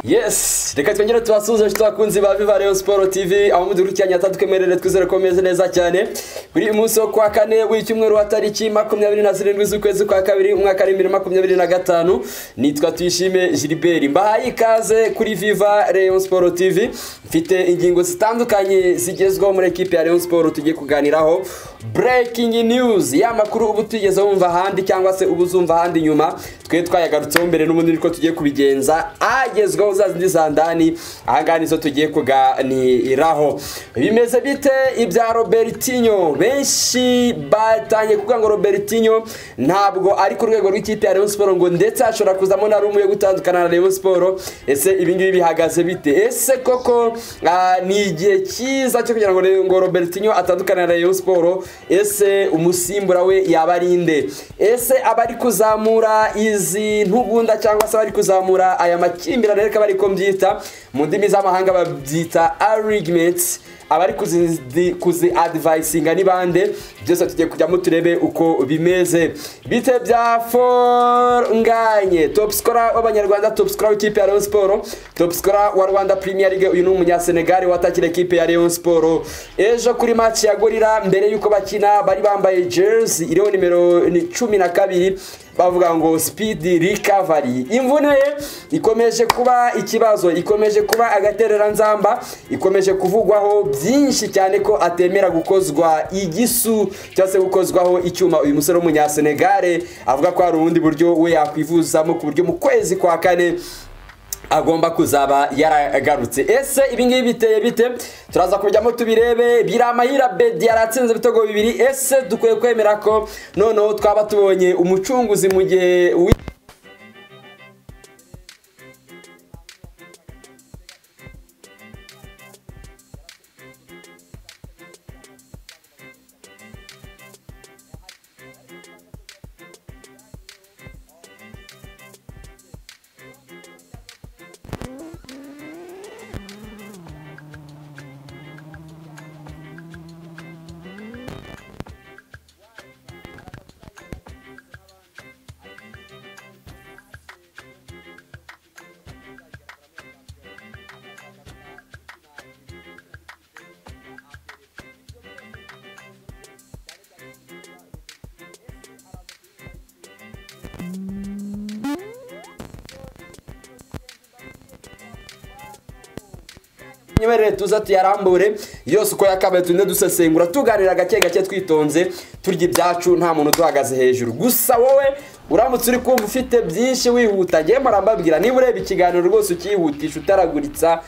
Yes, reka twongere tubasuhuze twakunzi ba Viva Rayon Sport TV aho mudukurikiranye atadukwemerere twizere ko meze neza cyane. Kuri uyu munsi wo kwa kane w'icyumweru wa tariki 27 z'ukwezi kwa kabiri umwaka 2025, nitwa Tuyishime Gilbert. Mbahaye ikaze kuri Viva Rayon Sport TV. Mfite ingingo zitandukanye zigezweho muri equipe ya Rayon Sport tugiye kuganiraho. Breaking news ya makuru ubu tugeze wumva ahandi cyangwa se ubuzumva ahandi nyuma, twe twayagarutseho mbere n'ubundi niko tugiye kubigenza agezweho zazindi zandani ahangaha nizo tugiye kuganiraho. Bimeze bite ibya Robertinho? Benshi batangiye kuvuga ngo Robertinho ntabwo ari ku rwego rw'ikipe ya Rayon Sport, ngo ndetse ashobora kuzamo na rumu yo gutandukana na Rayon Sport. Ese ibi ngibi bihagaze bite? Ese koko ni igihe cyiza cyo kugira ngo Robertinho atandukane na Rayon Sport? Ese umusimbura we yaba ari nde? Ese abari kuzamura izi ntugunda cyangwa se abari kuzamura aya makimbirane, reka bari ko mbyita mu ndimi z'amahanga babyita arguments, abari kuzi advisinga ni bande? Byose tugiye kujyamo turebe uko bimeze. Bite bya For Nganye, top scorer w'abanyarwanda, top scorer w'ikipe ya Rayon Sport, top scorer wa Rwanda Premier League. Uyu ni umunyasenegal watakira ekipe ya Rayon Sport ejo kuri match ya Gorilla. Mbere yuko bakina bari bambaye jersey iriho nimero 12, bavuga ngo speed recovery. Imvune ye ikomeje kuba ikibazo, ikomeje kuba agatereranzamba, ikomeje kuvugwaho byinshi cyane ko atemera gukozwa igisu cyangwa se gukozwaho icyuma. Uyu musore w'umunyasenegale avuga ko hari ubundi buryo we yakwivuzamo ku buryo mu kwezi kwa kane agomba kuzaba yaragarutse. Ese ibi ngibi biteye bite? Turaza kujyamo tubirebe. Biramahira Bedi yaratsinze ibitego bibiri. Ese dukwiye kwemera ko noneho twaba tubonye umucunguzi mu gihe nyemerere tuza tuyarambure yose uko yakabaye, tunde dusesengura tuganira gake gake twitonze, turya ibyacu nta muntu duhagaze hejuru. Gusa wowe uramutse uri kumva ufite byinshi wihuta, ngiye murambabwira niba ureba ikiganiro rwose ukihutisha utaraguritsa,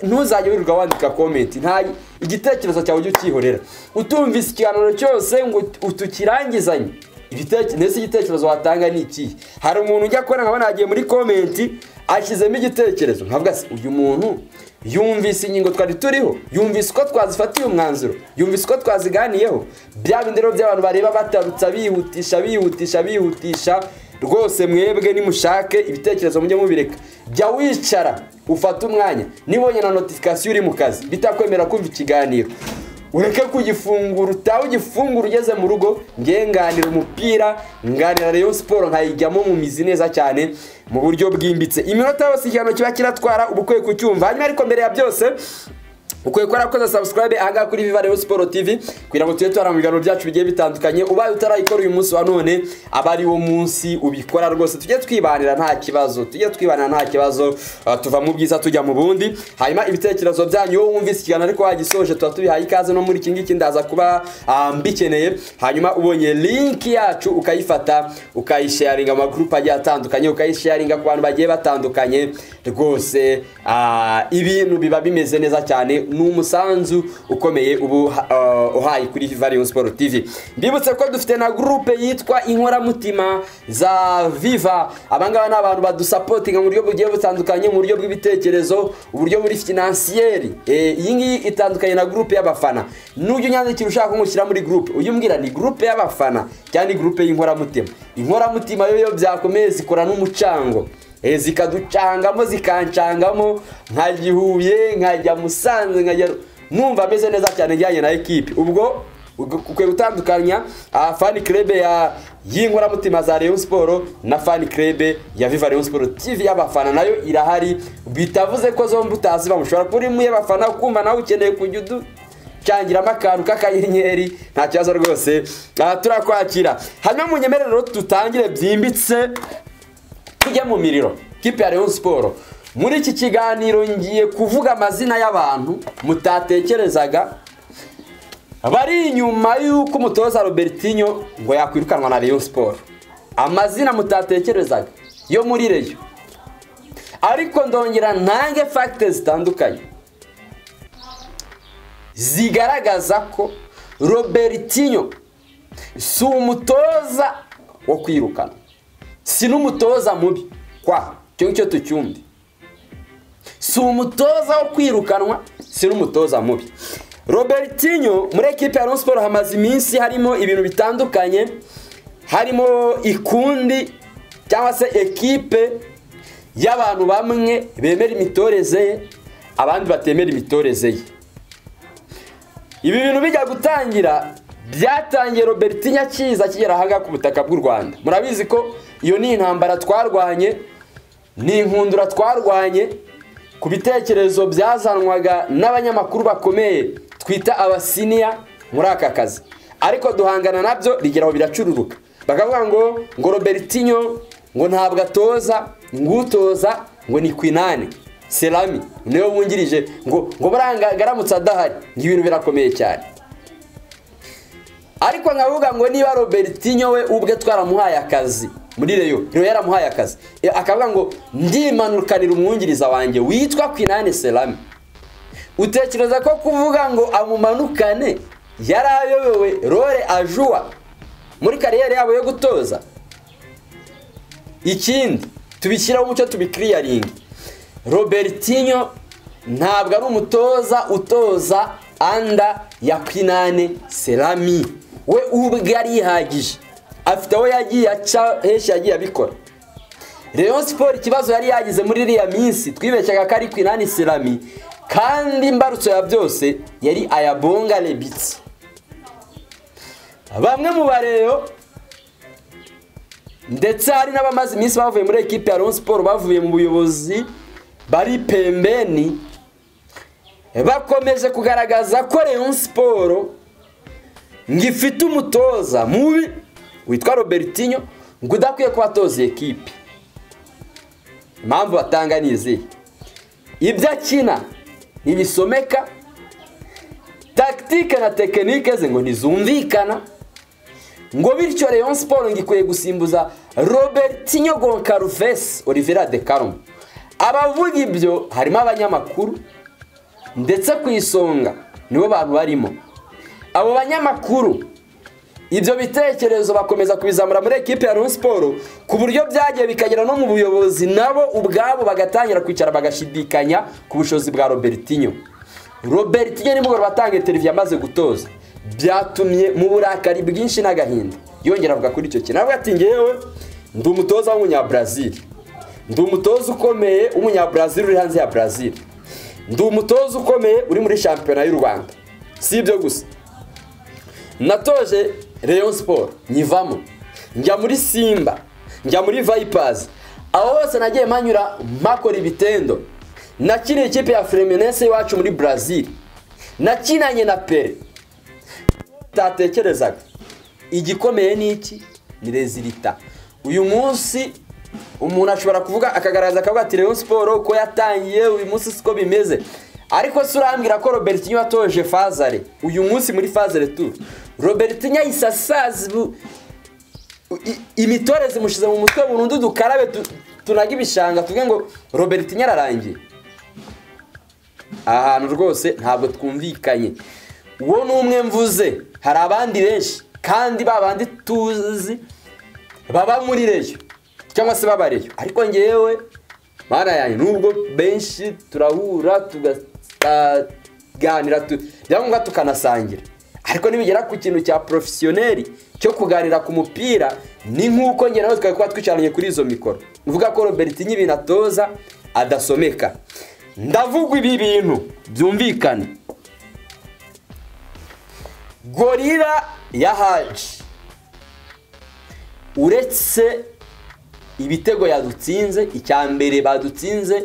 ntuzajye wirirwa wandika comment, nta igitekerezo cyawe ujye ukihorera. Utumvise ikiganiro cyose ngo utukirangizanye, ndetse igitekerezo watanga ni ikihe? Hari umuntu ujya kubona nkabona yagiye muri comment ashyizemo igitekerezo, nkavuga se uyu muntu yumvise ingingo twari turiho, yumvise uko twazifatiye umwanzuro, yumvise uko twaziganiyeho. Bya bindi rero by'abantu bareba batarutsa bihutisha bihutisha bihutisha, rwose mwebwe nimushake ibitekerezo mujye mubireka. Jya wicara ufate umwanya, nibonye na notification uri mu kazi bitakwemera kumva ikiganiro, ureke kugifungura, utawe ugifungura ugeze mu rugo. Ngiye nganira umupira, nganira Rayon Sport nkayijyamo mu mizi neza cyane mu buryo bwimbitse. Iminota yose igihano kiba kiratwara ubukwiye kucyumva. Hanyuma ariko mbere ya byose ukwiye gukora koza subscribe ahangaha kuri Viva Rayon Sport TV kugira ngo tujye tuhara mu biganiro byacu bigiye bitandukanye. Ubaye utarayikora uyu munsi wa none aba ari wo munsi ubikora rwose, tujye twibanira nta kibazo, tujye twibanira nta kibazo, tuva mu byiza tujya mu bundi. Hanyuma ibitekerezo byanyu wowe wumvise ikiganiro ariko wagisoje, tuba tubihaye ikaze no muri iki ngiki ndaza kuba mbikeneye. Hanyuma ubonye link yacu ukayifata ukayisharinga mu group agiye atandukanye, ukayisharinga ku bantu bagiye batandukanye, rwose ibintu biba bimeze neza cyane. Ni umusanzu ukomeye ubu uhaye kuri Viva Rayon Sport TV. Mbibutse ko dufite na groupe yitwa Inkoramutima za Viva. Abangaba ni abantu badusapotinga mu buryo bugiye butandukanye, mu buryo bw'ibitekerezo, uburyo buri financier. Iyi ngiyi itandukanye na groupe y'abafana. Nujya unyandikira ushaka kumushyira muri groupe, uyu mbwira ni groupe y'abafana cyangwa ni groupe y'inkoramutima. Inkoramutima yo byakomeye zikora n'umucango. Zikaducangamo zikancangamo, nkajya Huye, nkajya Musanze, nkajya numva ameze neza cyane njyanye na equipe. Ubwo ukwiye gutandukanya fan club y'inkoramutima za Rayon Sport na fan club ya Viva Rayon Sport TV y'abafana nayo irahari. Bitavuze ko zombi utazi bamushobora kuri mu y'abafana kumva nawe ukeneye kujya uducangiramo akantu k'akanyenyeri, nta kibazo rwose turakwakira. Hanyuma munyemerere tutangire byimbitse tujye mu miriro kipe ya Rayon Sport. Muri iki kiganiro ngiye kuvuga amazina y'abantu mutatekerezaga bari inyuma y'uko umutoza Robertinho ngo yakwirukanwa na Rayon Sport. Amazina mutatekerezaga yo muri Rayon, ariko ndongera ntange facts zitandukanye zigaragaza ko Robertinho si umutoza wo kwirukana, si n'umutoza mubi kwa cyo cyo tucyumve. Si umutoza wo kwirukanwa, si n'umutoza mubi. Robertinho muri ekipe ya Rayon Sport hamaze iminsi harimo ibintu bitandukanye, harimo ikundi cyangwa se ekipe y'abantu bamwe bemera imitoreze ye, abandi batemera imitoreze ye. Ibi bintu bijya gutangira byatangiye Robertinho akiza kigera ahangaha ku butaka bw'u Rwanda. Murabizi ko iyo ni intambara twarwanye, ni inkundura twarwanye ku bitekerezo byazanwaga n'abanyamakuru bakomeye twita abasiniya muri aka kazi, ariko duhangana nabyo bigeraho biracururuka. Bakavuga ngo Robertinho ngo ntabwo atoza, ngutoza ngo ni Kwinane Selami niwe wungirije, ngo buranga garamutse adahari, ngo ibintu birakomeye cyane. Ariko nkavuga ngo niba Robertinho we ubwe twaramuhaye akazi muri Rayon, Rayon yaramuhaye akazi, akavuga ngo ndimanukanira umwungiriza wanjye witwa Kwinane Selami, utekereza ko kuvuga ngo amumanukane yarayobewe role ajua muri kariyeri yabo yo gutoza? Ikindi tubishyiraho umucyo, tubikiriyaringa, Robertinho ntabwo ari umutoza utoza anda ya Kwinane Selami, we ubwe arihagije, afite aho yagiye aca henshi yagiye abikora. Rayon Sport ikibazo yari yagize muri iriya minsi twibeshyaga ko ari Kwinane Selami, kandi imbarutso ya byose yari Ayabonga Lebitsi. Bamwe mu bareyo ndetse hari n'abamaze iminsi bavuye muri ekipe ya Rayon Sport, bavuye mu buyobozi bari pembeni, bakomeje kugaragaza ko Rayon Sport ngifite umutoza mubi witwa Robertinho ngo udakwiye kuba atoza ekipe. Impamvu batanga ni izihe? Ibyo akina ntibisomeka, tactique na technique ze ngo ntizumvikana, ngo bityo Rayon Sport ngikwiye gusimbuza Robertinho Goncalves Oliveira de Carmo. Abavuga ibyo harimo abanyamakuru, ndetse ku isonga nibo bantu barimo. Abo banyamakuru ibyo bitekerezo bakomeza kubizamura muri ekipe ya Rayon Sport ku buryo byagiye bikagera no mu buyobozi, nabo ubwabo bagatangira kwicara bagashidikanya ku bushobozi bwa Robertinho. Robertinho nimugoroba batanga interview yamaze gutoza, byatumye mu burakari bwinshi n'agahinda yongera avuga kuri icyo kintu. Avuga ati ngewe ndi umutoza w'umunya-Brazil, ndi umutoza ukomeye w'umunya-Brazil uri hanze ya Brazil, ndi umutoza ukomeye uri muri shampiyona y'u Rwanda. Si ibyo gusa, natoje Rayon Sport nyivamo, njya muri Simba, njya muri Vipers, aho hose nagiye manyura makora ibitendo. Nakiniye ikipe ya Fluminense iwacu muri Brazil, nakinanye na Pele. Tatekerezaga igikomeye ni iki? Ni resultat. Uyu munsi umuntu ashobora kuvuga akagaragaza akavuga ati Rayon Sport ko yatangiye uyu munsi siko bimeze, ariko se urambwira ko Robertinho atoje Fazare uyu munsi muri Fazare tour, Robertinho isasazi imitoreze mushize mu mutwe burundu, dukarabe tunaga ibishanga tuvuge ngo Robertinho ararangiye. Ahantu rwose ntabwo twumvikanye. Uwo ni umwe mvuze, hari abandi benshi kandi babandi tuzi baba muri Rayon cyangwa se babareyo, ariko ngewe mana yanjye nubwo benshi turahura tugaganira byangwa tukanasangira, ariko nibigera ku kintu cya professionnel cyo kuganira ku mupira ni nkuko nge nawe twari kuba twicaranye kuri izo mikoro. Uvuga ko Robertinho ibintu atoza adasomeka. Ndavuga ibi bintu byumvikane. Gorira ya Haji Uretse ibitego yadutsinze, icya mbere badutsinze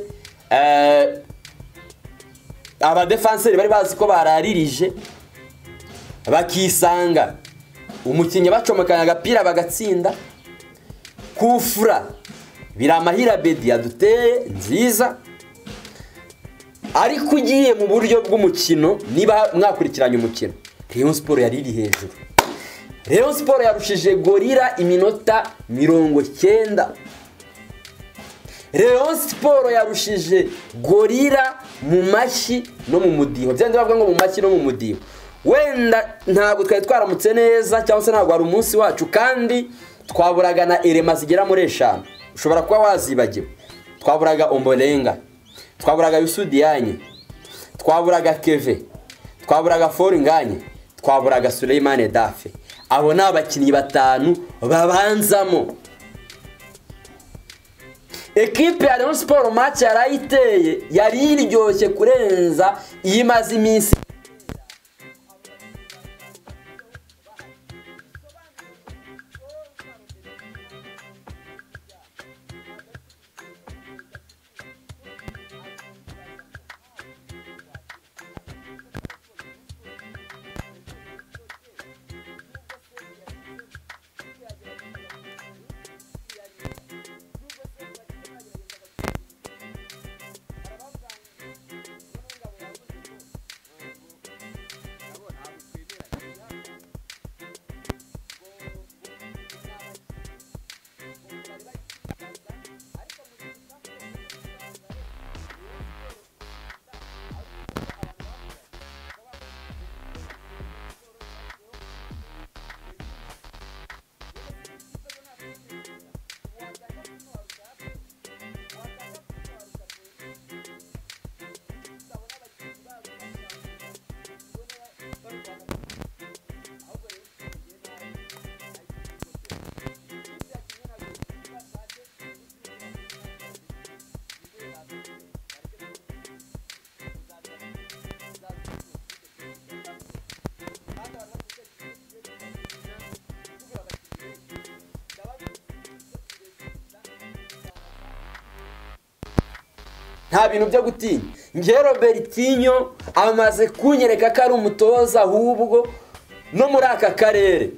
abadefanseri bari bazi ko bararirije bakisanga umukinnyi bacomekanya agapira bagatsinda. Kufura Biramahira Bedi yaduteye nziza. Ariko ugiye mu buryo bw'umukino, niba mwakurikiranye umukino, Rayon Sport yari iri hejuru. Rayon Sport yarushije Gorilla iminota 90. Rayon Sport yarushije Gorilla mu mashyi no mu mudiho. Byandi bavuga ngo mu mashyi no mu mudiho. Wenda ntabwo twari twaramutse neza cyangwa se ntabwo ari umunsi wacu, kandi twaburaga na erema zigera muri 5. Ushobora kuba wazibagiwe. Twaburaga Ombolenga, twaburaga Yusudiyanye, twaburaga Keve, twaburaga Foringanye, twaburaga Suleimane Dafe. Abo ni abakinnyi 5 babanzamo. Ekipe ya Rayon Sport match yarayiteye, yari iryoshye kurenza iyimaze iminsi. Nta bintu byo gutinya. Nge Robertinho amaze kunyereka ko ari umutoza, ahubwo no muri aka karere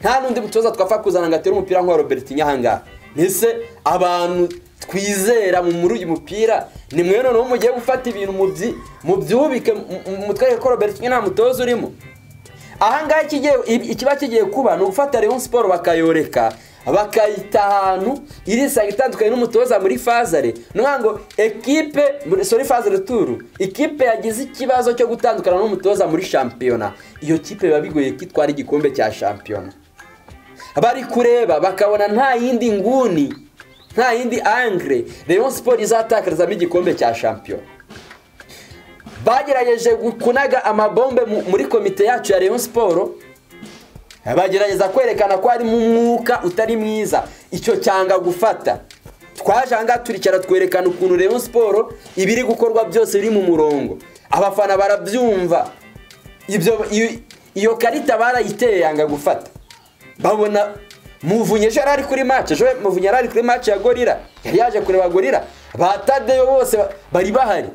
nta nundi mutoza twapfa kuzana ngo atere umupira nka Robertinho ahangaha. Nese abantu twizera mu muri uyu mupira ni mwe noneho mugiye gufata ibintu mubyubike mutwereke ko Robertinho nta mutoza urimo. Ahangaha ikiba kigiye kuba ni ugufata Rayon Sport bakayoreka, bakayita ahantu irisanga itandukanye n'umutoza muri fazare. Nuvuga ngo ekipe sorry fazare turu, ikipe yagize ikibazo cyo gutandukana n'umutoza muri shampiyona, iyo kipe biba bigoye kitwara igikombe cya shampiyona. Bari kureba bakabona nta yindi nguni, nta yindi angle Rayon Sport izatakarizamo igikombe cya shampiyona. Bagerageje kunaga amabombe muri komite yacu ya Rayon Sport, bagerageza kwerekana ko ari mu mwuka utari mwiza, icyo cyanga gufata. Twaje ahangaha turicara twerekana ukuntu Rayon Sport ibiri gukorwa byose biri mu murongo, abafana barabyumva. Ibyo iyo karita barayiteye yanga gufata. Babona Muvunyi ejo yari kuri match, ejo Muvunyi yari kuri match ya Gorilla, yari yaje kureba Gorilla, ba Tadeyo bose bari bahari.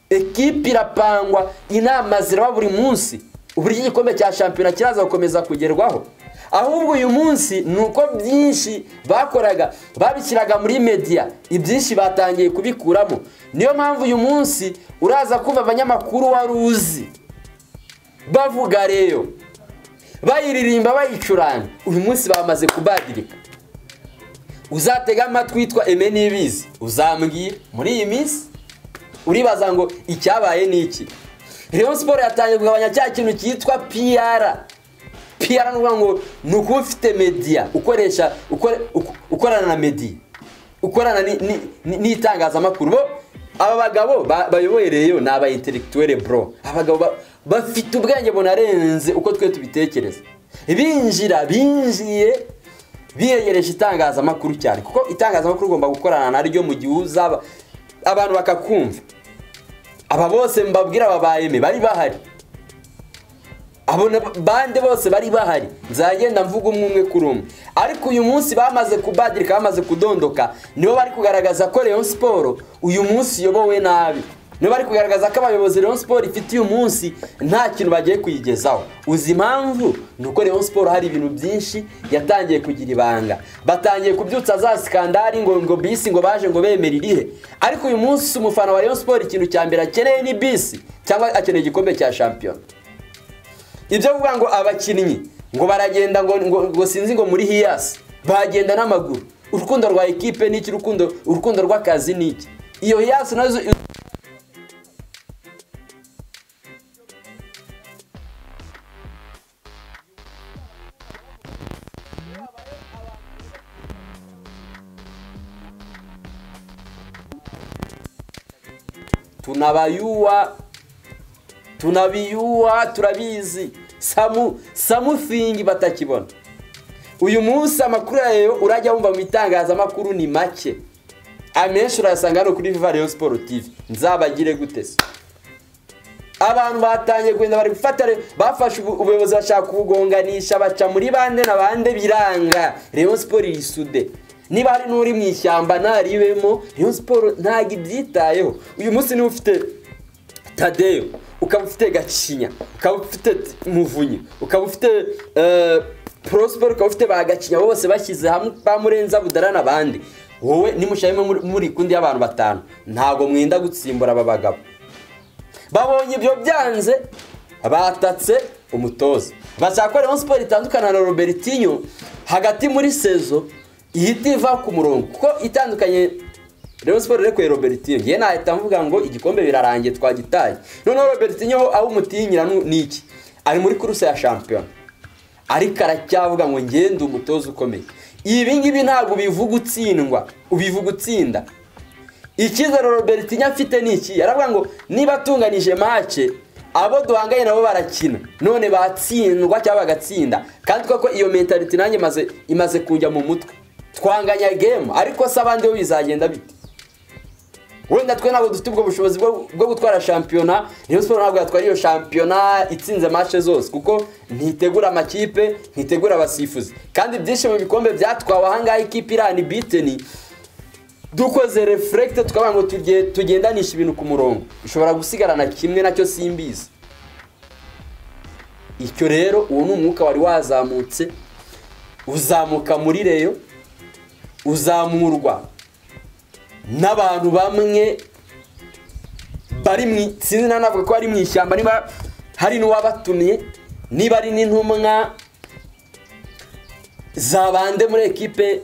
Ekipe irapangwa, inama ziraba buri munsi, uburyo igikombe cya shampiyona kiraza gukomeza kugerwaho. Ahubwo uyu munsi nuko byinshi bakoraga babishyiraga muri media, ibyinshi batangiye kubikuramo. Niyo mpamvu uyu munsi uraza kumva abanyamakuru waruzi bavuga Rayon, bayiririmba bayicuranga, uyu munsi bamaze kubadirika. Uzatega amatwi witwa Aime Niyibizi, uzambwira muri iyi minsi uribaza ngo icyabaye ni iki. Rayon Sport yatangiye kugabanya cya kintu cyitwa PR. PR ni ngo ni ukuba ufite media ukoresha, ukorana na media, ukorana n'itangazamakuru. Bo aba bagabo bayoboye Rayon ni aba intellectuel bro. Abagabo bafite ubwenge bunarenze uko twe tubitekereza. Binjira binjiye biyegereje itangazamakuru cyane, kuko itangazamakuru ugomba gukorana naryo mu gihe uzaba abantu bakakumva. Aba bose mbabwira babayeme bari bahari. Abo bande bose bari bahari, nzagenda mvuga umwe kuri umwe. Ariko uyu munsi bamaze kubadirika, bamaze kudondoka, nibo bari kugaragaza ko Rayon Sport uyu munsi yobowe nabi. Nibo bari kugaragaza ko abayobozi Rayon Sport ifite uyu munsi nta kintu bagiye kuyigezaho. Uzi impamvu? Nuko Rayon Sport hari ibintu byinshi yatangiye kugira ibanga. Batangiye kubyutsa za skandali ngo bisi ngo baje ngo bemera irihe. Ariko uyu munsi umufana wa Rayon Sport ikintu cya mbere akeneye ni bisi cyangwa akeneye igikombe cya shampiyona. Ibyo kuvuga ngo abakinnyi ngo baragenda ngo sinzi ngo muri Hias bagenda n'amaguru. Urukundo rwa equipe ni iki? Urukundo rw'akazi ni iki? Iyo Hias nazo tunabayuwa turabizi something batakibona. Uyu munsi amakuru yayo urajya wumva mu itangazamakuru ni make, amenshi urayasanga hano kuri Viva Rayon Sport TV. Nzabagire gute se? Abantu batangiye kugenda bari gufata, bafashe ubuyobozi bashaka kubugonganisha, baca muri bande na bande biranga. Rayon Sport irisude. Niba hari n'uri mu ishyamba ntaribemo, Rayon Sport ntago ibyitayeho. Uyu munsi niba ufite Tadeyo, ukaba ufite Gacinya, ukaba ufite Muvunyi, ukaba ufite Prosper, ukaba ufite ba Gacinya, bose bashyize hamwe bamurenza Budara n'abandi, wowe nimushayemo muri kundi y'abantu batanu, ntago mwenda gutsimbura aba bagabo. Babonye ibyo byanze batatse umutoza. Bashaka ko Rayon Sport itandukana na Robertinho hagati muri sezo ihita iva ku murongo, kuko itandukanye Rayon Sport rekuye Robertinho. Ngiye nahita mvuga ngo igikombe birarangiye twagitaye. Noneho Robertinho aho umutinyira niki? Ari muri kuruse ya shampiyona, ariko aracyavuga ngo ngende umutoza ukomeye. Ibi ngibi ntabwo bivuga utsindwa, ubivuga utsinda. Icyizere Robertinho afite niki? Yaravuga ngo niba atunganije match abo duhanganye nabo barakina, none batsindwa cyangwa bagatsinda. Kandi koko iyo mentality nanjye imaze kujya mu mutwe. Twanganya game ariko se abandi bo bizagenda bite? Wenda twe ntabwo dufite ubwo bushobozi bwo gutwara shampiyona. Rayon Sport ntabwo yatwara iyo shampiyona itsinze match zose, kuko ntitegura amakipe, ntitegura abasifuzi. Kandi byinshi mu bikombe byatwawe ahangaha ikipe irani biteni, dukoze reflect tukavuga ngo tugendanisha ibintu ku murongo, ishobora gusigarana kimwe nacyo simbizi. Icyo rero uwo ni umwuka wari wazamutse, uzamuka muri Rayon, uzamurwa n'abantu bamwe bari sinzi navuga ko ari mu ishyamba, niba hari n'uwabatumye, niba ari n'intumwa zabande muri ekipe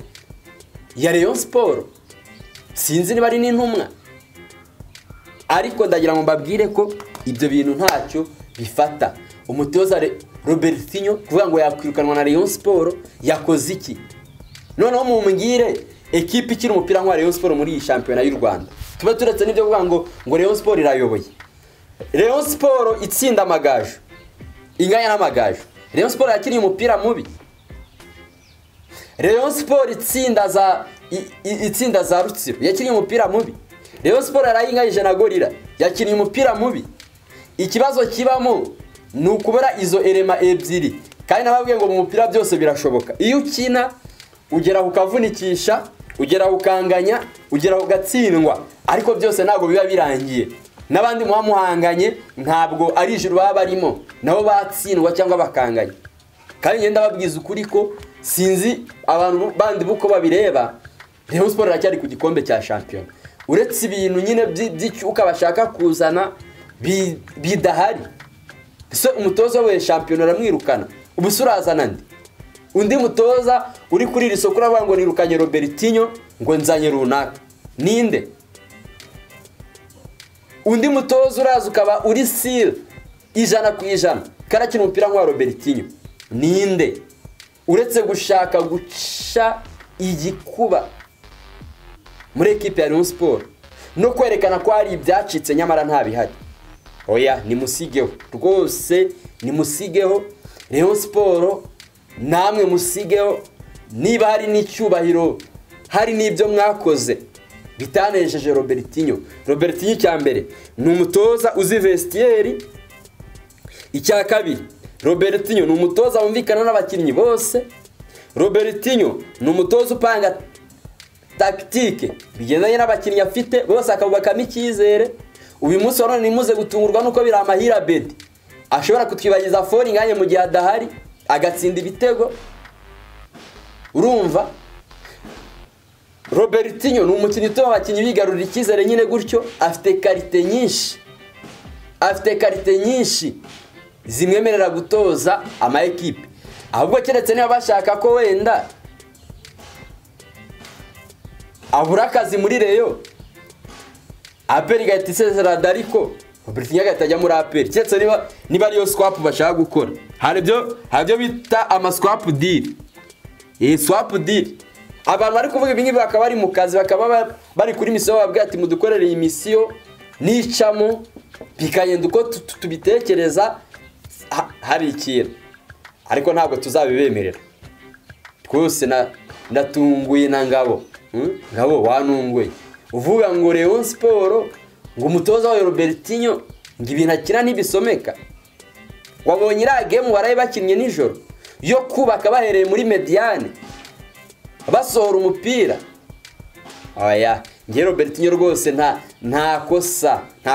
ya Rayon Sport, sinzi niba ari n'intumwa. Ariko ndagira ngo mbabwire ko ibyo bintu ntacyo bifata. Umutoza Robertinho kuvuga ngo yakwirukanwa na Rayon Sport yakoze iki? Noneho mumbwire ekipe ikiri umupira nka Rayon Sport muri iyi shampiyona y'u Rwanda. Tuba turetse n'ibyo kuvuga ngo Rayon Sport irayoboye. Rayon Sport itsinda Amagaju, inganya n'Amagaju. Rayon Sport yakiriye umupira mubi. Rayon Sport itsinda za Rutsiro yakiriye umupira mubi. Rayon Sport yarayinganyije na Gorilla yakiriye umupira mubi. Ikibazo kibamo ni ukubura izo elema ebyiri. Kandi nababwiye ngo mu mupira byose birashoboka. Iyo ukina ugera ukavunikisha, ugera ukanganya, ugera ugatsindwa, ariko byose ntabwo biba birangiye. N'abandi muba muhanganye ntabwo ari ijuru baba barimo, nabo batsindwa cyangwa bakanganya. Kandi ngenda babwiza ukuri ko sinzi abantu bandi buko babireba, Rayon Sport iracyari ku gikombe cya shampiyona. Uretse ibintu nyine by'icyuka bashaka kuzana bidahari. Se umutoza we shampiyona aramwirukana, ubusurazana ndi undi mutoza uri kuri iri soko uravuga ngo nirukanye Robertinho ngo nzanye runaka, ninde? Undi mutoza uraza ukaba uri sire 100% karakina umupira nka Robertinho, ninde? Uretse gushaka guca igikuba muri ekipe ya Rayon Sport no kwerekana ko hari ibyacitse nyamara nta bihari. Oya, nimusigeho rwose, nimusigeho Rayon Sport, namwe musigeho. Niba hari n'icyubahiro, hari n'ibyo mwakoze bitanejeje Robertinho. Robertinho icya mbere ni umutoza uzi vestiaire, icya kabiri Robertinho ni umutoza wumvikana n'abakinnyi bose. Robertinho ni umutoza upanga tactique bigendanye n'abakinnyi afite bose, akabubakamo icyizere. Uyu munsi wa none nimuze gutungurwa nuko Biramahire Abedi ashobora kutwibagiza Fall Ngagne mu gihe adahari agatsinda ibitego. Urumva Robertinho ni umukinnyi utuma abakinnyi bigarurira icyizere nyine gutyo. Afite qualité nyinshi, afite qualité nyinshi zimwemerera gutoza ama ekipe. Ahubwo keretse niba bashaka ko wenda abura akazi muri Rayon, APR igahita isezera Dariko, Robertinho agahita ajya muri APR. Keretse niba ariyo swap bashaka gukora. Hari ibyo bita ama swap deal. Swap deal. Abantu bari kuvuga ibi ngibi bakaba bari mu kazi, bakaba bari kuri misiyo, bababwira ati mudukorere iyi misiyo nicamo bikagenda uko tubitekereza, hari ikintu. Ariko ntabwo tuzabibemerera twose. Ndatunguye na Ngabo. Ngabo wanunguye uvuga ngo Rayon Sport, ngo umutoza wayo Robertinho ngo ibintu akina ntibisomeka. Wabonye iriya game waraye bakinnye nijoro yo kubaka bahereye muri médiane basohora umupira. Oya, ngiye Robertinho rwose nta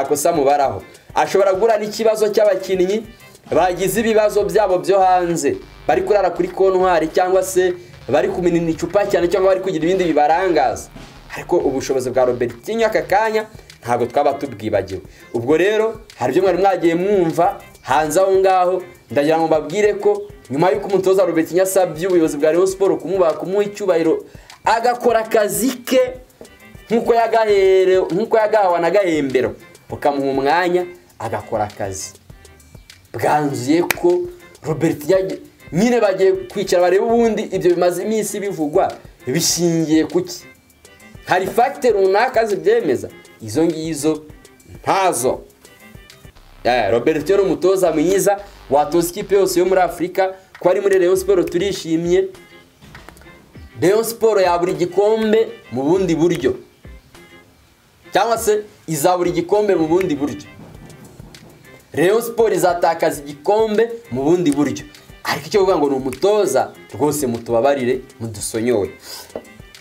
kosa mubaraho. Ashobora guhura n'ikibazo cy'abakinnyi bagize ibibazo byabo byo hanze, bari kurara kuri kontwari cyangwa se bari kuminina icupa cyane, cyangwa bari kugira ibindi bibarangaza. Ariko ubushobozi bwa Robertinho aka kanya ntabwo twaba tubwibagiwe. Ubwo rero hari ibyo mwari mwagiye mwumva hanze aho ngaho, ndagira ngo mbabwire ko nyuma y'uko umutoza Robertinho asabye ubuyobozi bwa Rayon Sport kumuha icyubahiro agakora akazi ke nk'uko yagahawe na Gahembero, bukamuha umwanya agakora akazi, bwanzuye ko Robertinho nyine bagiye kwicara barebe ubundi ibyo bimaze iminsi bivugwa bishingiye kuki. Hari facteur runaka zibyemeza, izo ngizo ntazo. Robertinho ni umutoza mwiza watoza ikipe yose yo muri Afurika. Ko ari muri Rayon Sport turishimye. Rayon Sport yabura igikombe mu bundi buryo, cyangwa se izabura igikombe mu bundi buryo. Rayon Sport izatakaza igikombe mu bundi buryo. Ariko icyo kuvuga ngo ni umutoza rwose, mutubabarire mudusonyowe.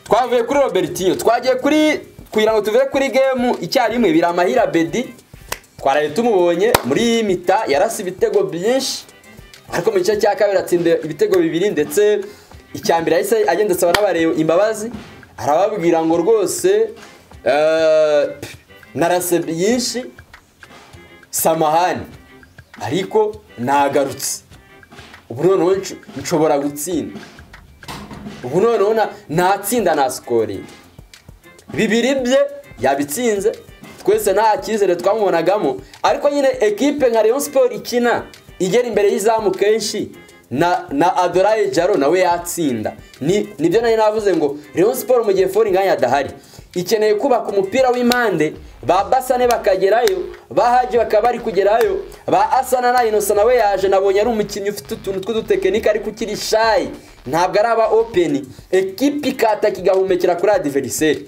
Twavuye kuri Robertinho, twagiye kuri, kugira ngo tuve kuri game icyarimwe, Biramahire Abedi twaraye tumubonye muri mi-temps, yarase ibitego byinshi, ariko mu gice cya kabiri atsinda ibitego bibiri, ndetse icya mbere yahise agenda asaba n'abareba imbabazi, arababwira ngo rwose narase byinshi samahani, ariko nagarutse, ubu noneho nshobora gutsinda, ubu noneho natsinda na scoring. Bibiri bye yabitsinze, twese nta cyizere twamubonagamo. Ariko nyine ekipe nka Rayon Sport ikina igera imbere y'izamu kenshi, na Adoraye Jaro nawe yatsinda. Nibyo nari navuze ngo Rayon Sport mu gihe Fall Ngagne adahari ikeneye kubaka umupira w'impande, ba Basane bakagerayo, ba Haji bakaba bari kugerayo, ba Asana na Innocent nawe yaje, nabonye ari umukinnyi ufite utuntu tw'udutekinike ariko ukiri shy, ntabwo araba open. Ekipe ikataka igahumekera kuri adversaire.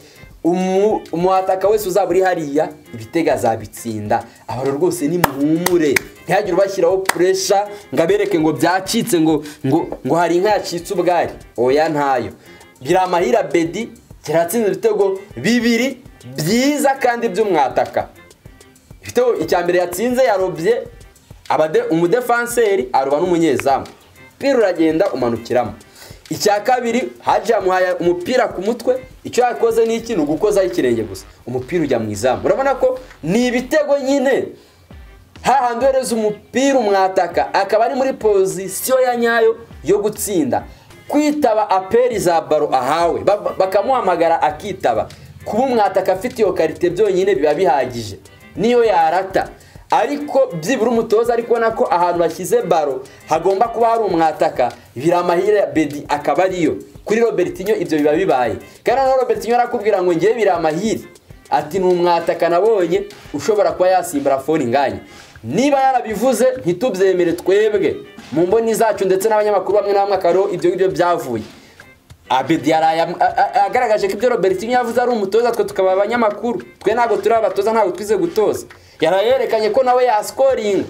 Umuataka wese uzaba uri hariya ibitego azabitsinda. Aba rwose ni muhumure, ntihagire ubashyiraho pressure ngo abereke ngo byacitse, ngo hari inka yacitse ubwari. Oya ntayo. Biramahire Abedi kiratsinze ibitego bibiri byiza kandi by'umwataka. Ibitego icya mbere yatsinze yarobye umudefanseri aroba n'umunyezamu, umupira uragenda umanukiramo. Icya kabiri Haji yamuhaye umupira ku mutwe, icyo yakoze ni iki? Ni ugukozaho ikirenge gusa, umupira ujya mu izamu. Urabona ko ni ibitego nyine hahandi uhereza umupira umwataka akaba ari muri pozisiyo ya nyayo yo gutsinda, kwitaba aperi za baro ahawe, bakamuhamagara akitaba. Kuba umwataka afite iyo qualité byonyine biba bihagije, niyo yarata. Ariko byibura umutoza ari kubona ko ahantu bashyize baro hagomba kuba hari umwataka, Biramahire Abedi akaba ariyo. Kuri Robertinho ibyo biba bibaye. Kandi noneho Robertinho arakubwira ngo ngewe Biramahire ati ni umwataka nabonye ushobora kuba yasimbura Fall Ngagne. Niba yarabivuze ntitubyemere twebwe mu mboni zacu ndetse n'abanyamakuru bamwe na bamwe akaro ibyo ngibyo byavuye. Abedi yaraye agaragaje ko ibyo Robertinho yavuze ari umutoza, twe tukaba abanyamakuru, twe ntabwo turi abatoza, ntabwo twize gutoza. Yarayerekanye ko nawe yascoringa.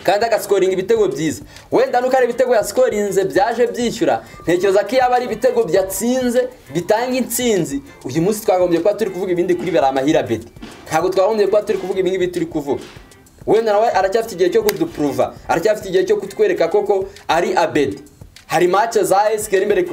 Kandi agascoringa ibitego byiza. Wenda nuko ari ibitego yascorinze byaje byishyura, ntekereza ko yaba ari ibitego byatsinze bitanga intsinzi, uyu munsi twagombye kuba turi kuvuga ibindi kuri Biramahire Abeddy. Ntabwo twagombye kuba turi kuvuga ibingibi turi kuvuga. Wenda nawe aracyafite igihe cyo kuduprova, aracyafite igihe cyo kutwereka koko ari Abeddy. Hari match za AS Kigali imbere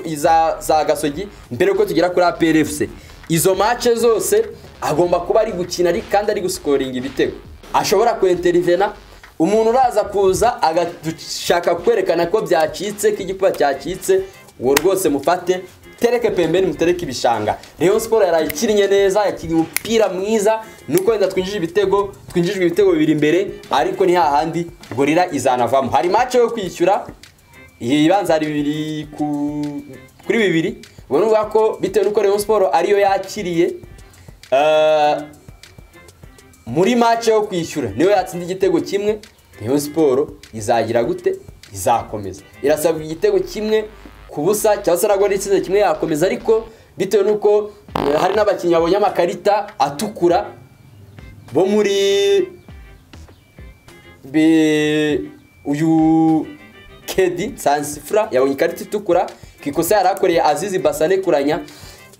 za Gasogi mbere ko tugera kuri APR FC. Izo match zose agomba kuba ari gukina kandi ari guscoringa ibitego. Ashobora kuintervena. Umuntu uraza kuza agashaka kwerekana ko byacitse, ko igikuba cyacitse, uwo rwose mufate tereke pembeni, mutereke ibishanga. Rayon Sport yarayikinnye neza, yakinnye umupira mwiza, nuko wenda twinjije ibitego, twinjijwe ibitego bibiri imbere, ariko ni hahandi Gorilla izanavamo. Hari match yo kwishyura ibanza ari 2 kuri 2, ubwo ko bitewe nuko Rayon Sport ariyo yakiriye muri match yo kwishyura niyo yatsinda igitego kimwe, Rayon Sport izagira gute? Izakomeza. Irasabwa igitego kimwe ku busa cyangwa se nagwo itsinze kimwe yakomeza, ariko bitewe nuko hari n'abakinnyi babonye amakarita atukura bo muri uyu Kedi Sansifra yabonye ikarita itukura kikosa yarakoreye Azizi Basane kuranya.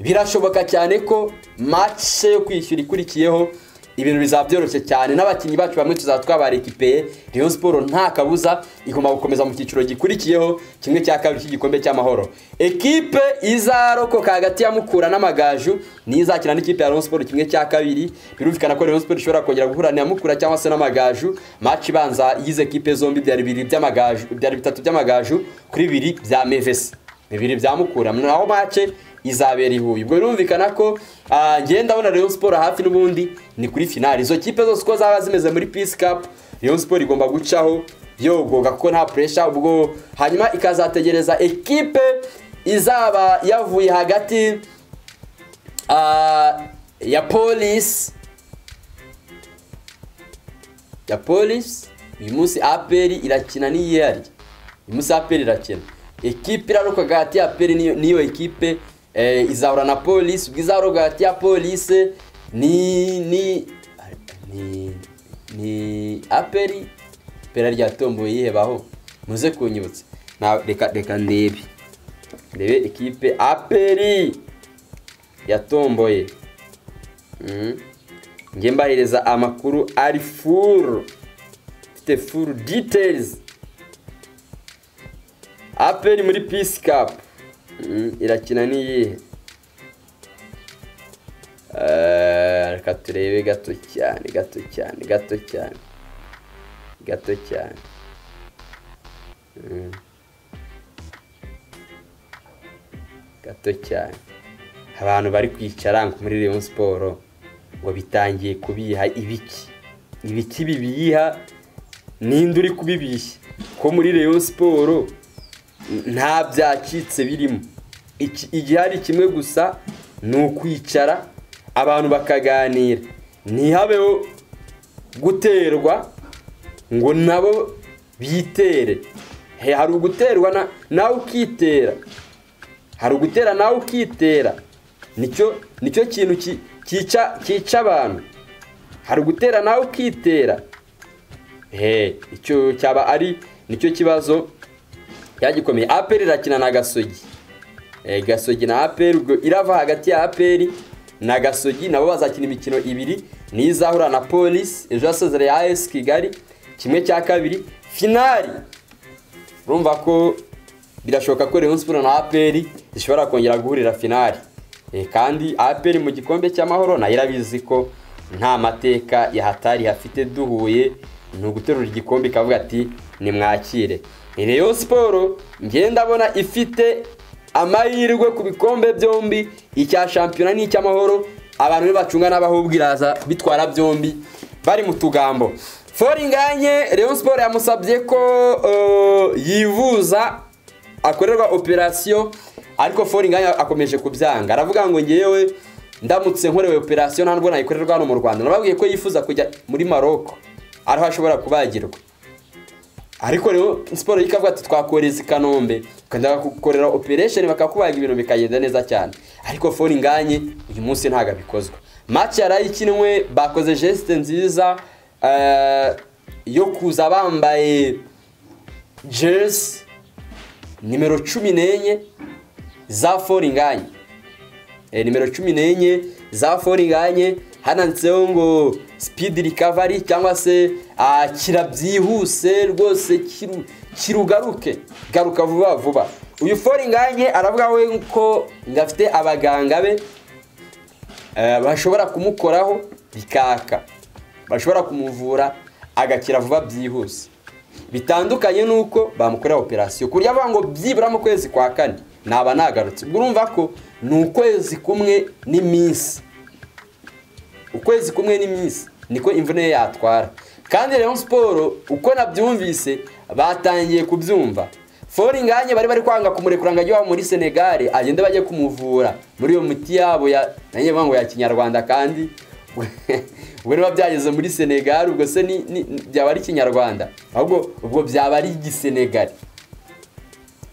Birashoboka cyane ko match yo kwishyura ikurikiyeho ibintu bizabyoroshye cyane, n'abakinnyi bacu bamwe tuzatwabarekipeye. Rayon Sport nta kabuza igomba gukomeza mu cyiciro gikurikiyeho kimwe cya kabiri cy'igikombe cy'amahoro. Ekipe izarokoka hagati ya Mukura n'Amagaju ni izakina n'ikipe ya Rayon Sport kimwe cya kabiri. Birumvikana ko Rayon Sport ishobora kongera guhura na Mukura cyangwa se n'Amagaju. Match ibanza yize ekipe zombi byari 2 by'Amagaju, byari 3 by'Amagaju kuri 2 bya Mevesi, 2 bya Mukura. Naho match izabera i Huye. Ubwo birumvikana ko ngenda ndabona Rayon Sport hafi n'ubundi ni kuri finale. Izo kipe zose uko zaba zimeze muri Peace Cup, Rayon Sport igomba gucaho yogoga kuko nta pressure. Ubwo hanyuma ikazategereza ekipe izaba yavuye hagati ya Police, ya Police. Uyu munsi APR irakina n'iyari. Uyu munsi APR irakina. Ekipe iraruka hagati ya APR niyo ekipe izahura na Police. Ubwo izaruka hagati ya Police ni APR pera rya tomboye yihebaho, muze kunyibutsa. Na reka ndebe ekipe APR yatomboye. Nge mbahereza amakuru ari full, mfite full details. APR muri Peace Cup irakina niyihe? Reka turebe gato cyane gato cyane gato cyane gato cyane. Gato cyane. Abantu bari kwicara muri Rayon Sport ngo bitangiye kubiha ibiki, ibiki bibiha, ninde uri kubibishya ko muri Rayon Sport nta byacitse birimo? Igihari kimwe gusa ni ukwicara abantu bakaganira, ntihabeho guterwa ngo nabo bitere. Hari uguterwa nawe ukitera, hari ugutera nawe ukitera, nicyo kintu cyica abantu. Hari ugutera nawe ukitera, icyo cyaba ari nicyo kibazo cyagikomeye. APR irakina na Gasogi. Gasogi na APR, ubwo irava hagati ya APR na Gasogi, nabo bazakina imikino ibiri, nizahura na Police ejo yasezereye AS Kigali kimwe cya kabiri finali. Urumva ko birashoboka ko Rayon Sport na APR zishobora kongera guhurira finali. Kandi APR mu gikombe cy'amahoro nayo irabizi ko nta mateka ya hatari hafite, duhuye ni uguterura igikombe ikavuga ati nimwakire. Rayon Sport ngenda ndabona ifite amahirwe ku bikombe byombi, icya shampiyona n'icy'amahoro. Abantu bacunga n'abahubwiraza bitwara byombi bari mu tugambo. Foringanye Rayon Sport yamusabye ko yivuza akorerwa operation, ariko Foringanye akomeje kubyanga. Aravuga ngo ngewe ndamutse nkorewe operation ntabwo nayikorerwa hano mu Rwanda. Nababwiye ko yifuza kujya muri Maroc ariho ashobora kubagirwa. Ariko rero Sport ikavuga ati twakoreza i Kanombe ukajya gukorera operation bakakubaga ibintu bikagenda neza cyane. Ariko Foringanye uyu munsi ntago bikozwa. Match yarayikinwe, bakoze geste nziza, yo kuza bambaye jersey nimero 14 za Fall Ngagne. Nimero 14 za Fall Ngagne, hananditseho ngo speed recovery cyangwa se kira byihuse rwose, kirugaruke, garuka vuba vuba. Uyu Fall Ngagne aravuga we ko ngafite abaganga be bashobora kumukoraho bikaka, bashobora kumuvura agakira vuba byihuse, bitandukanye nuko bamukorera operation kurya bavuga ngo byibura mu kwezi kwa kane naba nagarutse. Ubwo urumva ko ni ukwezi kumwe n'iminsi, ukwezi kumwe n'iminsi niko imvune ye yatwara. Kandi Rayon Sport uko nabyumvise batangiye kubyumva. Fall Ngagne bari kwanga kumurekura ngo ajye muri Senegal, agende bajye kumuvura muri iyo miti yabo ya nanjye ngo ya Kinyarwanda, kandi ubwo niba byageze muri Senegal ubwo se ni byaba ari Kinyarwanda, ahubwo ubwo byaba ari Igisenegal.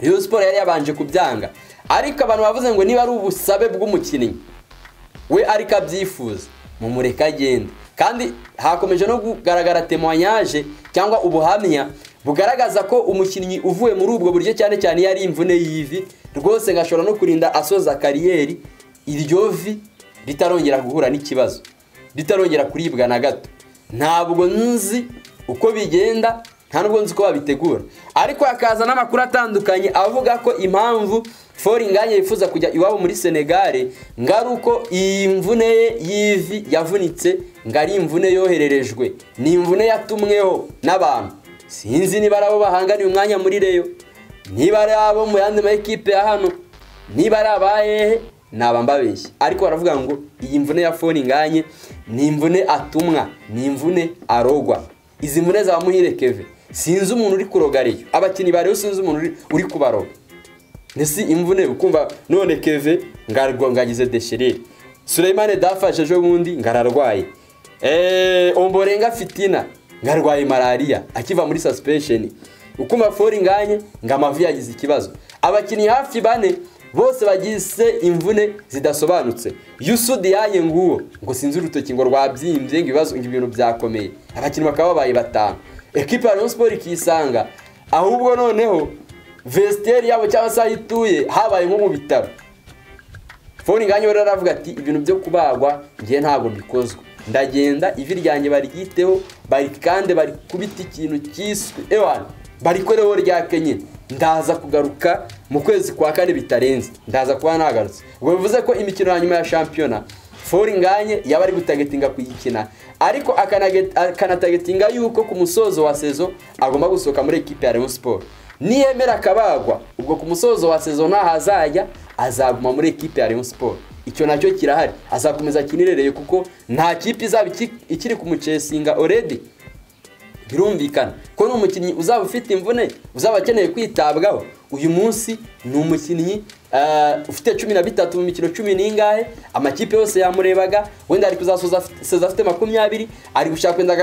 Rayon Sport yari yabanje kubyanga, ariko abantu bavuze ngo niba ari ubusabe bw'umukinnyi we ariko abyifuza mumureka agende. Kandi hakomeje no kugaragara témoignage cyangwa ubuhamya bugaragaza ko umukinnyi uvuye muri ubwo buryo, cyane cyane yari imvune y'ivi rwose, ngashobora no kurinda asoza kariyeri iryo vi ritarongera guhura n'ikibazo, ritarongera kuribwa na gato. Ntabwo nzi uko bigenda, nta nubwo nzi uko babitegura, ariko hakaza n'amakuru atandukanye avuga ko impamvu Fall Ngagne yifuza kujya iwabo muri Senegal ngari uko iyi mvune ye y'ivi yavunitse ngari imvune yohererejwe, ni imvune yatumweho n'abantu. Sinzi niba ari abo bahanganiye umwanya muri Rayon, niba ari abo mu yandi ma ekipe ya hano, niba ari abahehe, naba mbabeshye, ariko baravuga ngo iyi mvune ya Fall Ngagne ni imvune atumwa, ni imvune arogwa. Izi mvune za Muhire Keve sinzi umuntu uri kuroga Rayon, abakinnyi ba Rayon sinzi umuntu uri kubaroga. Nesi imvune ukumva none Keve ngarwa ngagize déchirure, Suleimane dafashe ejo bundi ngararwaye, Omborenga Fitina ngarwaye malaria akiva muri suspension, ukumva Fall Ngagne ngamavi yagize ikibazo. Abakinnyi hafi bane bose bagize imvune zidasobanutse. Youssou Diaye nguwo ngo sinzi urutoki ngo rwabyimbye ngo ibibazo ngo ibintu byakomeye, abakinnyi bakaba babaye batanu. Equipe ya Rayon Sport ikisanga ahubwo noneho vestiaire yabo cyangwa se ayituye habaye nko mu bitaro. Fall Ngagne rero aravuga ati ibintu byo kubagwa ngiye ntabwo bikozwe, ndagenda ivi ryanjye baryiteho, barikande barikubita ikintu cyiswe ewana barikoreho rya Kenya, ndaza kugaruka mu kwezi kwa kane bitarenze, ndaza kuba nagarutse. Ubwo bivuze ko imikino ya nyuma ya shampiyona Fall Ngagne yaba ari gutagetinga kuyikina, ariko akanatagetinga yuko ku musozo wa saison agomba gusohoka muri equipe ya Rayon Sport. Niyemera akabagwa ubwo ku musozo wa saison ntahazajya, azaguma muri equipe ya Rayon Sport. Icyo nacyo kirahari, azakomeza akinirereye kuko nta kipe izaba ikiri kumucesinga already. Birumvikana ko ni umukinnyi uzaba ufite imvune, uzaba akeneye kwitabwaho. Uyu munsi ni umukinnyi ufite 13 mu mikino 10 n'ingahe, amakipe yose yamurebaga, wenda ari kuzasoza afite 20, ari gushaka wenda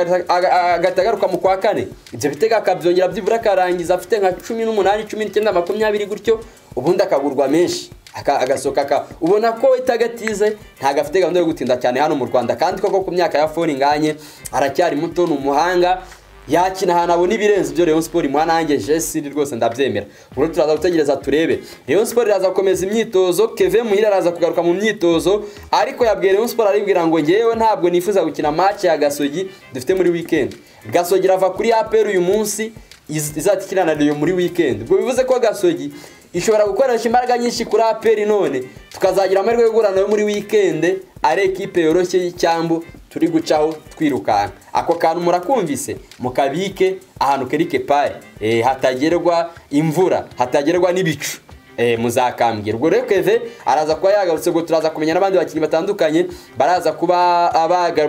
agatagaruka mu kwa kane, ibyo bitega akabyongera byibura akarangiza afite nka 18, 19, 20 gutyo, ubundi akagurwa menshi agasoka. Ubona ko itagatize ntago afite gahunda yo gutinda cyane hano mu Rwanda, kandi koko ku myaka ya Fall Ngagne aracyari muto, ni umuhanga, yakina ahantu abona ibirenze ibyo Rayon Sport imuha. Nanjye Jesiri rwose ndabyemera. Ubwo turaza gutegereza turebe. Rayon Sport iraza gukomeza imyitozo, Keve Muhire araza kugaruka mu myitozo, ariko yabwiye Rayon Sport aribwira ngo ngewe ntabwo nifuza gukina match ya Gasogi dufite muri weekend. Gasogi irava kuri APR uyu munsi izatikina na Rayon muri weekend. Ubwo bivuze ko Gasogi ishobora gukoresha imbaraga nyinshi kuri APR none tukazagira amahirwe yo guhura nayo muri weekend, ari ekipe yoroshye y'icyambu turi gucaho twirukanka. Ako kantu murakumvise, mukabike ahantu kerike pari, hatagerwa imvura, hatagerwa n'ibicu, muzakambwira. Ubwo rero Keve araza kuba yagarutse, ubwo turaza kumenya n'abandi bakinnyi batandukanye baraza kuba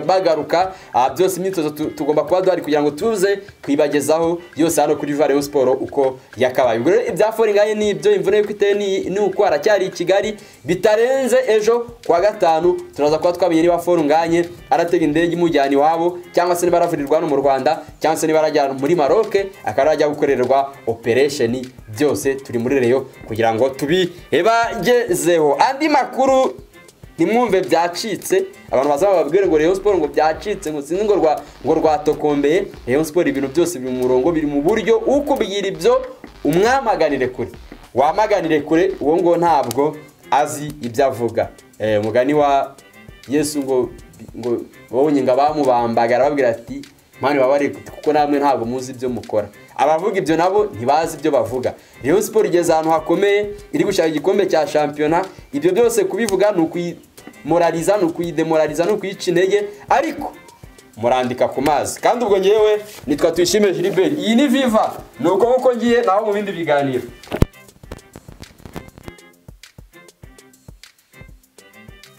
bagaruka. Byose imyitozo tugomba kuba duhari kugira ngo tuze kuyibagezaho yose hano kuri Rayon Sport uko yakabaye. Ubwo rero ibya Fall Ngagne ni ibyo, imvune yuko iteye ni uko aracyari i Kigali, bitarenze ejo kwa gatanu turaza kuba twamenye niba Fall Ngagne aratega indege imujyana iwabo, cyangwa se niba aravurirwa hano mu Rwanda, cyangwa se niba arajya muri Maroc akaba arajya gukorerwa operation. Byose turi muri Rayon kugira ngo tubibagezeho. Andi makuru Ntimwumve byacitse, abantu baza bababwire ngo Rayon Sport ngo byacitse, ngo sinzi ngo rwatokombeye. Rayon Sport ibintu byose biri mu murongo, biri mu buryo. Ukubwira ibyo umwamaganire kure, wamaganire kure, uwo ngo ntabwo azi ibyo avuga. Umugani wa Yesu ngo babonye ngo abamubambaga arababwira ati mani babari kuko namwe ntabwo muzi ibyo mukora. Abavuga ibyo nabo ntibazi ibyo bavuga. Rayon Sport igeze ahantu hakomeye, iri gushaka igikombe cya shampiyona. Ibyo byose kubivuga ni ukuyimoraliza, ni ukuyidemoraliza, ni ukuyica intege, ariko murandika ku mazi. Kandi ubwo ngewe nitwa Tuyishime Gilbert, iyi ni Viva, ni uko nkuko ngiye naho mu bindi biganiro.